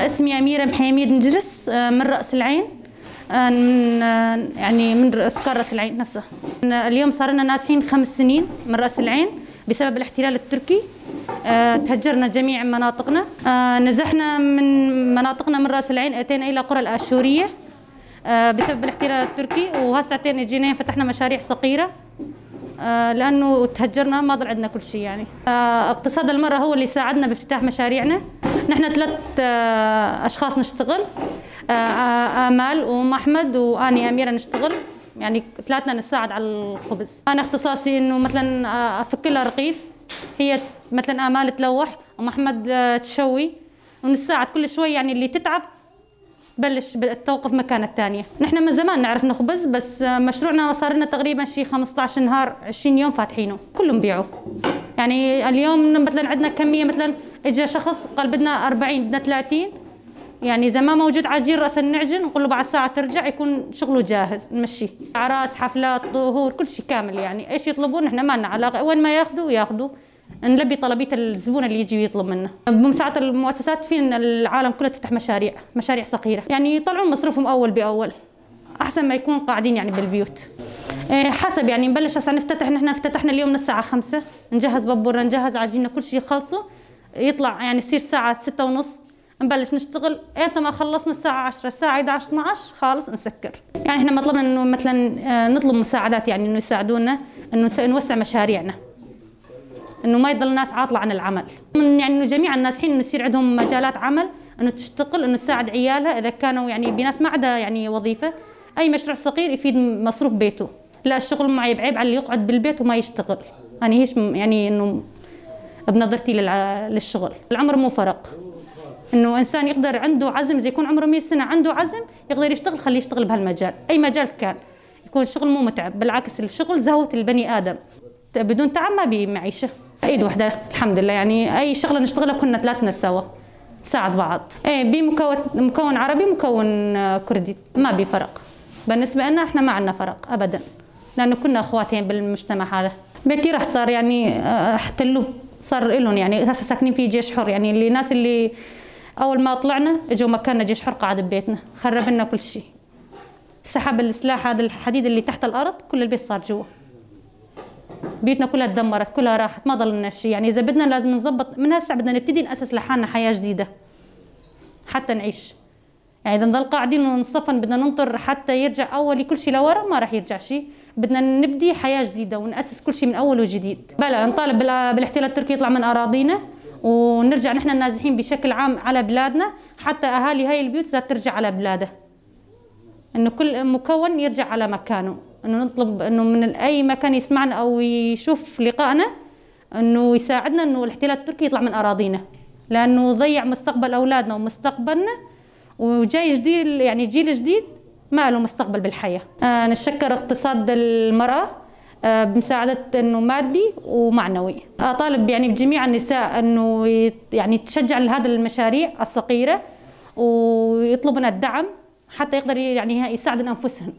اسمي أميرة محيميد مجلس من رأس العين، من يعني من سكان رأس العين نفسها. اليوم صار لنا نازحين 5 سنين من رأس العين بسبب الاحتلال التركي. تهجرنا جميع مناطقنا، نزحنا من مناطقنا من رأس العين، أتينا إلى قرى الآشورية بسبب الاحتلال التركي. وهسه اجينا فتحنا مشاريع صغيرة لأنه تهجرنا ما ضل عندنا كل شيء يعني. اقتصاد المرأة هو اللي ساعدنا بافتتاح مشاريعنا. نحن 3 أشخاص نشتغل، آمال ومحمد وأني أميرة نشتغل، يعني 3 نساعد على الخبز. أنا اختصاصي إنه مثلا أفك لها رغيف، هي مثلا آمال تلوح ومحمد تشوي، ونساعد كل شوي يعني اللي تتعب بلش توقف مكان الثانية. نحن من زمان نعرف نخبز، بس مشروعنا صار لنا تقريبا شي 15 نهار 20 يوم فاتحينه، كلهم بيعوا. يعني اليوم مثلا عندنا كمية، مثلا اجى شخص قال بدنا 40 بدنا 30، يعني إذا ما موجود عجين رأس النعجن نقول له بعد ساعة ترجع يكون شغله جاهز نمشيه. أعراس، حفلات، طهور، كل شيء كامل يعني، إيش يطلبون نحن ما لنا علاقة، وين ما ياخذوا ياخذوا، نلبي طلبية الزبون اللي يجي ويطلب منا. بمساعدة المؤسسات فينا العالم كله تفتح مشاريع، مشاريع صغيرة، يعني يطلعون مصروفهم أول بأول، أحسن ما يكون قاعدين يعني بالبيوت. حسب يعني نبلش هسه نفتتح، نحن افتتحنا اليوم من الساعة 5، نجهز بابورنا، نجهز عجيننا، كل شيء يخلصه، يطلع يعني يصير الساعة 6:30 نبلش نشتغل، إمتى ما خلصنا الساعة 10، الساعة 11، 12 خالص نسكر. يعني احنا مطلبنا إنه مثلا نطلب مساعدات، يعني إنه يساعدونا إنه نوسع مشاريعنا، إنه ما يضل الناس عاطلة عن العمل. من يعني إنه جميع النازحين إنه يصير عندهم مجالات عمل، إنه تشتغل، إنه تساعد عيالها إذا كانوا يعني بناس ما عندها يعني وظيفة، أي مشروع صغير يفيد مصروف بيته. لا الشغل مو عيب، عيب على اللي يقعد بالبيت وما يشتغل. أنا هيش يعني إنه بنظرتي للشغل، العمر مو فرق، إنه إنسان يقدر عنده عزم، إذا يكون عمره 100 سنة عنده عزم يقدر يشتغل، خليه يشتغل بهالمجال، أي مجال كان، يكون الشغل مو متعب، بالعكس الشغل زهوة البني آدم، بدون تعب ما بمعيشة. ايد وحده الحمد لله، يعني اي شغله نشتغلها كنا 3 سوا نساعد بعض. ايه بي مكون عربي، مكون كردي، ما بي فرق بالنسبه لنا، احنا ما عندنا فرق ابدا، لانه كنا اخواتين بالمجتمع هذا. بيتي راح صار يعني احتلوه، صار لهم يعني هسه ساكنين فيه جيش حر، يعني اللي الناس اللي اول ما طلعنا اجوا مكاننا جيش حر قعد ببيتنا، خرب لنا كل شيء، سحب السلاح هذا الحديد اللي تحت الارض، كل البيت صار جوا، بيوتنا كلها تدمرت، كلها راحت، ما ضل لنا شيء. يعني اذا بدنا لازم نظبط من هسه، بدنا نبتدي ناسس لحالنا حياه جديده حتى نعيش. يعني اذا نضل قاعدين ونصفن بدنا ننطر حتى يرجع اولي كل شيء لورا، ما راح يرجع شيء. بدنا نبدي حياه جديده وناسس كل شيء من اول وجديد. بلا نطالب بالاحتلال التركي يطلع من اراضينا، ونرجع نحن النازحين بشكل عام على بلادنا، حتى اهالي هاي البيوت لا ترجع على بلادها، انه كل مكون يرجع على مكانه. انه نطلب انه من اي مكان يسمعنا او يشوف لقائنا انه يساعدنا انه الاحتلال التركي يطلع من اراضينا، لانه ضيع مستقبل اولادنا ومستقبلنا، وجاي جديد يعني جيل جديد ما له مستقبل بالحياه. نشكر اقتصاد المراه بمساعده انه مادي ومعنوي. اطالب يعني بجميع النساء انه يعني تشجع لهذه المشاريع الصغيره، ويطلبنا الدعم حتى يقدر يعني يساعدن انفسهن.